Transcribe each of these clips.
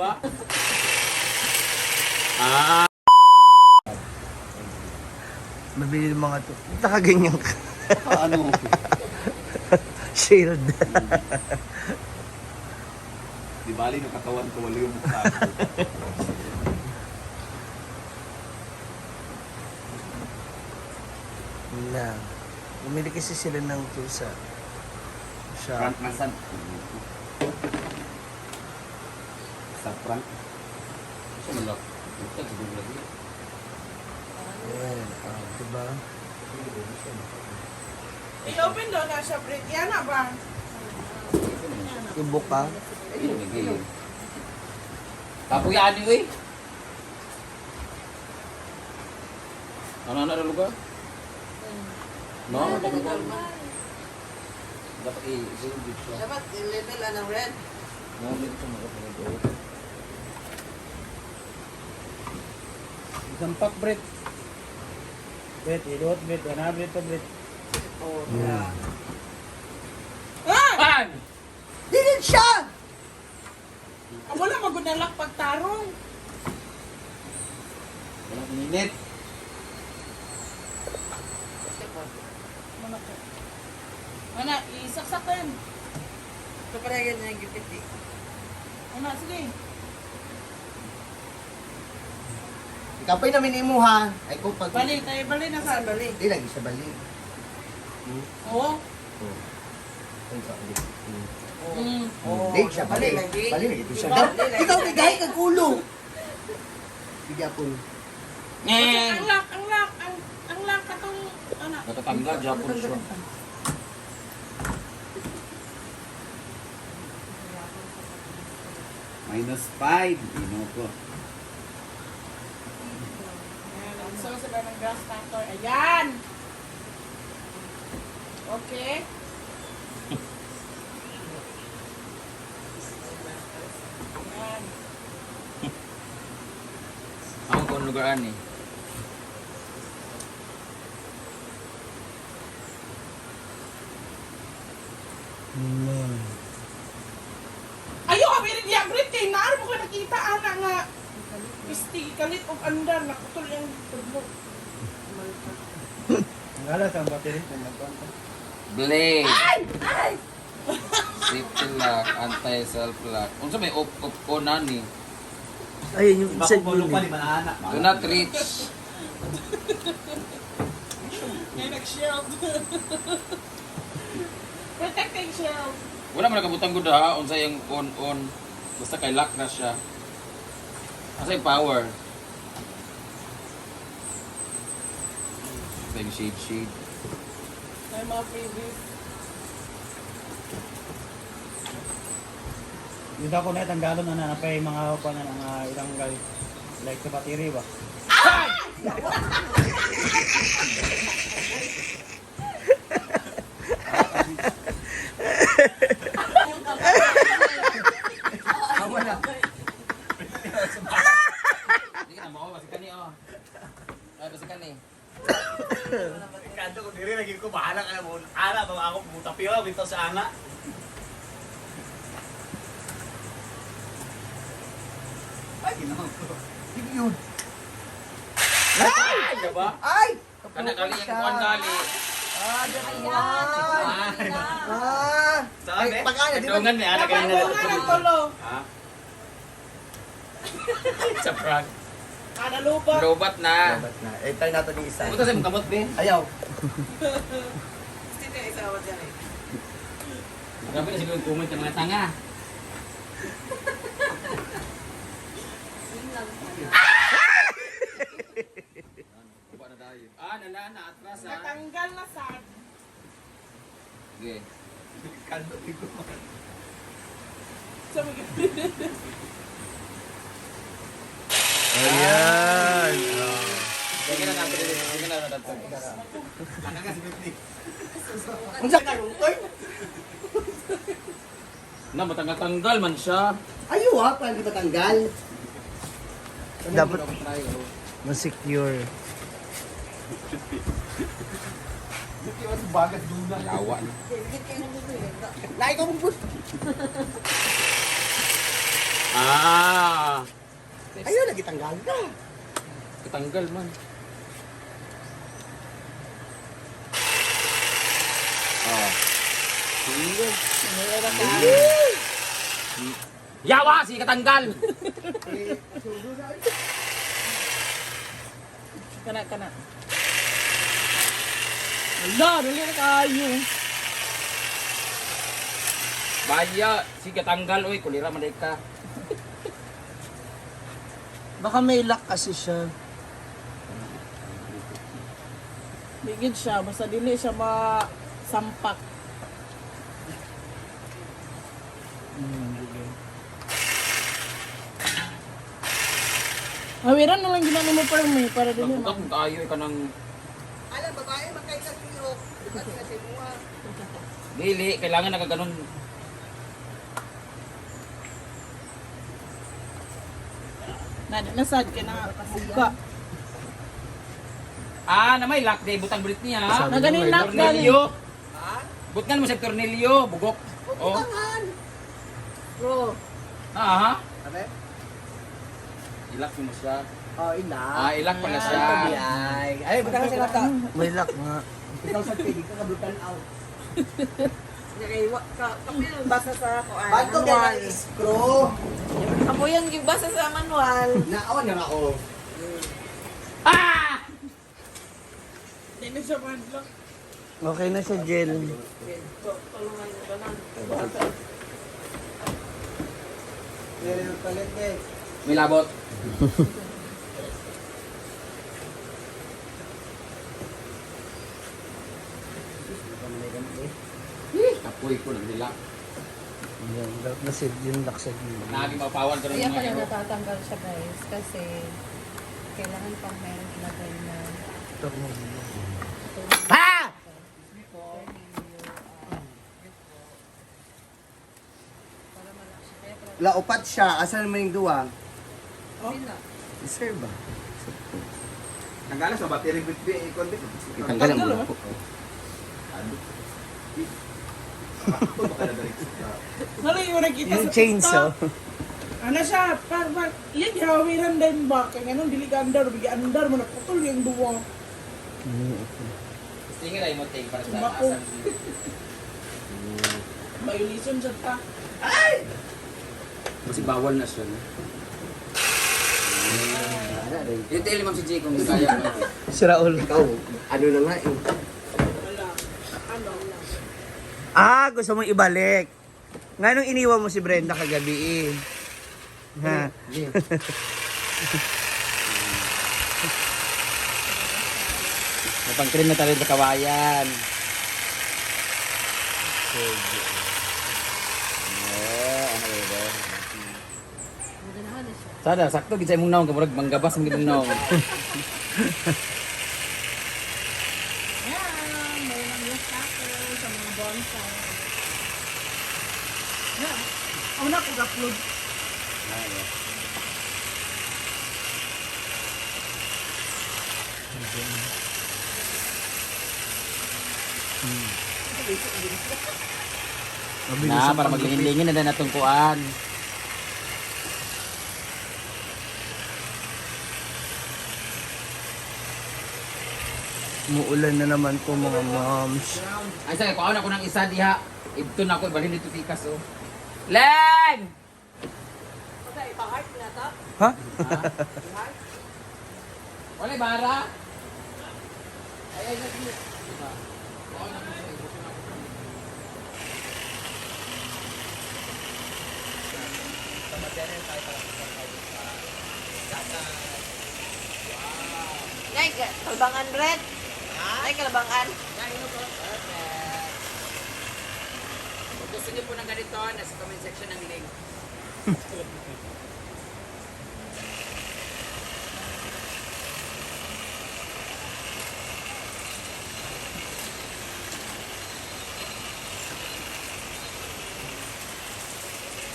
ba? Ah. Mabili ng mga to. Nakaganyan ka. Ano? Shield. Di bali ng katawan ko, wala yung mukha ko. Na. Bumili kasi sila ng tool sa shop. Frank nasan? Sa Frank. Gusto mo lang. Ito, siguro lagi. Ayan. Oh, diba? I-open daw na siya, Brit. Yan na ba? Yung buka. Ayun, lagi. Kapuyan ni, uy. Ano na lugar? No, dapat dapat i-zoom dito. Dapat i-level anong red. No, dito mo kapag Isang pack, Bret. Bret, iluot, Bret. 100 to, Bret. Oh, Yeah. Ah! Pan! Dili siya! Ah, wala magunalak pagtarong. Walang init. Ana, isaksakan. Ito pala ganyan yung gipit eh. Ana, sige. Ikaw namin imo ha. Ay ko pag... Bali, tayo bali na sa. Bali. Di lagi sa bali. Oo. Ay, sa bali. Mm. Oh, Di siya bali. lagi. Bali lagi ito siya. Bali lagi. Ikaw kay gahi kag ulo. Sige ako. Ang lock, ang lock, ang lock katong ana. Natatanggal, Japon siya. Minus 5. Ino ko. Ayan, so sila ng grass cutter. Ayan. Okay. Ayan. Ako kung lugar ani. Ayo, kami rin niya, Brit, kay naar mo ko nakita, ana nga. Pisti, kalit og andar, nakutol yung tudlo. Ang galas ang battery. Kung nagkuhan ka. Blade. Safety lock, anti-self lock. Unsa may off off on ani? Ayun yung Bako inside bolo pa, yun eh. lima na anak. Do not reach. May nag-shield. Protecting shield. Wala man nakabutang gud ha unsa yung on on. Basta kay lock na siya. Asa yung power? Asa yung shade shade. May mga freebies. Dito ako na tanggalon na na pa yung mga kuan na mga itanggal. Like sa battery ba? Hindi ka na mo basta kani oh. Ay basta kani. Kanto ko diri lagi ko bahala ka na mo. Ana ba ako mutapiwa bitaw sa ana. Ay, ginoo ko. Sige yun. Ay, diba? Ay! Kana kali yung kuan gali. Ah, dali. Ah! Saan, Ay, eh? pag-ana, di ba? Kadungan ni ana kanina. Napatungan ang tulo. Ha? Sa prank. Ana, lubat. Lobat na. Dapat na. Eh, try natin yung isa. Buta sa imong kamot be. Ayaw. Sino yung isa ka dyan eh? Grabe na siguro yung comment ng mga tanga. Ah, nala na atras ah. Natanggal na sa. Sige. Kanto ko. Sa mga... Ayan. Sige na natin. Sige na natin. Ana ka si Britney. Unsa ka rutoy? Na matanggal-tanggal man siya. Ayaw ha, para di matanggal. Dapat masecure. Di ba bagas duna? Lawa na. Lahi ka mong Ah! Ayaw lagi tanggal ka. Katanggal man. Oh. Yawa! Sige katanggal! Kana, kana. Wala, dali na kayo. Baya! Sige katanggal oy, kulira man ka. Baka may lock kasi siya. Bigid siya, basta dili siya masampak. Hawiran na lang ginano mo permi para dili ma. Nagbugat mo tayo ka ng Alam, babae, magkain sa sirok. Bukat sila sa imuha. dili, kailangan nakaganon. Na na sad kay na buka. Ah, na may lock day butang bulit niya. Sabi Na ganin mo, may lock gani. Tornilyo. Butngan mo sa tornilyo, bugok. Oh. Butangan! Bro. Ah, ha? Sabi? Ilak mo siya. Oh, ila. Ah, ilak pala siya. Ay, ay, butangan sila ta. May lock nga. Ikaw sa pili ka kabutan out. Basa sa kuan. Bato kay Manual. na screw. Ako yung gibasa sa manual. Naon na ako. Di na siya madlock. Okay na siya, Jel. Tulungan mo ba lang? Meron palit eh. May labot. Eh, kapoy ko nang hilak. Yan, dapat na si yung lock sa gilid. Nagi mapawan ka ng Kaya mga pala hero. natatanggal siya, guys, kasi kailangan pang meron ilagay na Tornilyo. Para malak siya. Kaya pala Laupat siya. Asan naman yung duwa? oh. Na. Sir ba? Tanggalan sa battery with B, ikon din. Itanggal ang buko. Ito baka nadarik sa Nari yung nakita Yung sa chainsaw. TikTok. Ano siya, par par iya gihawiran din ba kay nganong dili ka andar, bigi andar mo naputol yung duwa. Tingin ay mo take para sa Sumako. asan. Violation siya ta. Kasi bawal na siya. No? Yung tell ma'am si Jay kung kaya mo. Si Raul. Ikaw, ano na nga eh. Wala. Ano? Ah, gusto mong ibalik. Nga nung iniwan mo si Brenda kagabi eh. Ha? Napang-trim na tayo sa kawayan. Eh, ano ba? Maganahan na siya. Sana, sakto gid sa imong naong kamurag manggabas ang gid naong. Ayan, may nang ako sa mga bonsai. Yeah. Ako na ko upload. Mabilis Na ang para paggupit. maglingin-lingin na na natong kuan. Umuulan na naman po mga moms. Ay sa kuan ako ng isa diha. Idto na ako ibalhin dito tikas oh. Len! Ha? Wala bara. Ay ay ay. Nay, kalbangan red. Nay, kalbangan. Kung gusto niyo po ng ganito, nasa comment section ng link.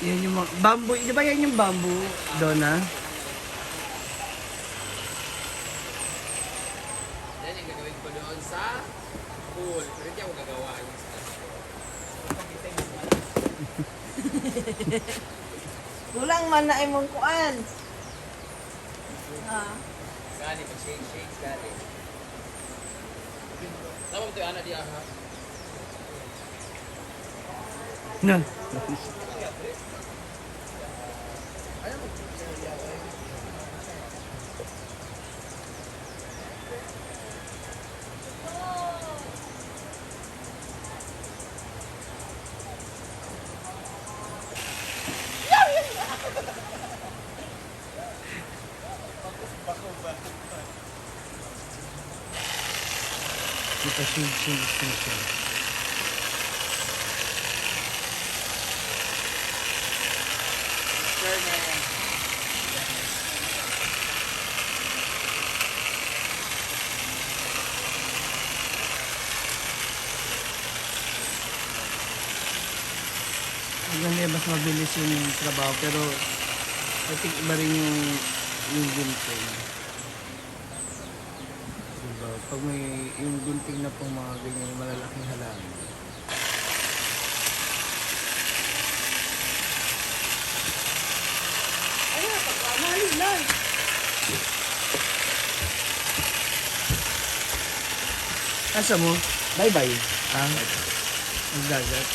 Yan yung mga, bamboo. Di ba yan yung bamboo, Donna? Yan yung gagawin ko doon sa pool. Pero hindi ako gagawa yung sa taas ko. Kulang man na imong kuan. Ah. Gani, pag-shake, shake, gani. Tama mo ito, ana, di aha. Na. Ito, shade, shade, shade, shade. Maganda, mas mabilis yung trabaho pero I think iba rin yung gunting. Diba? Pag may yung gunting na pong mga ganyan, yung malalaking halaman. Ay, pagkamali na. Asa mo? Bye-bye. Ah, ang dagat.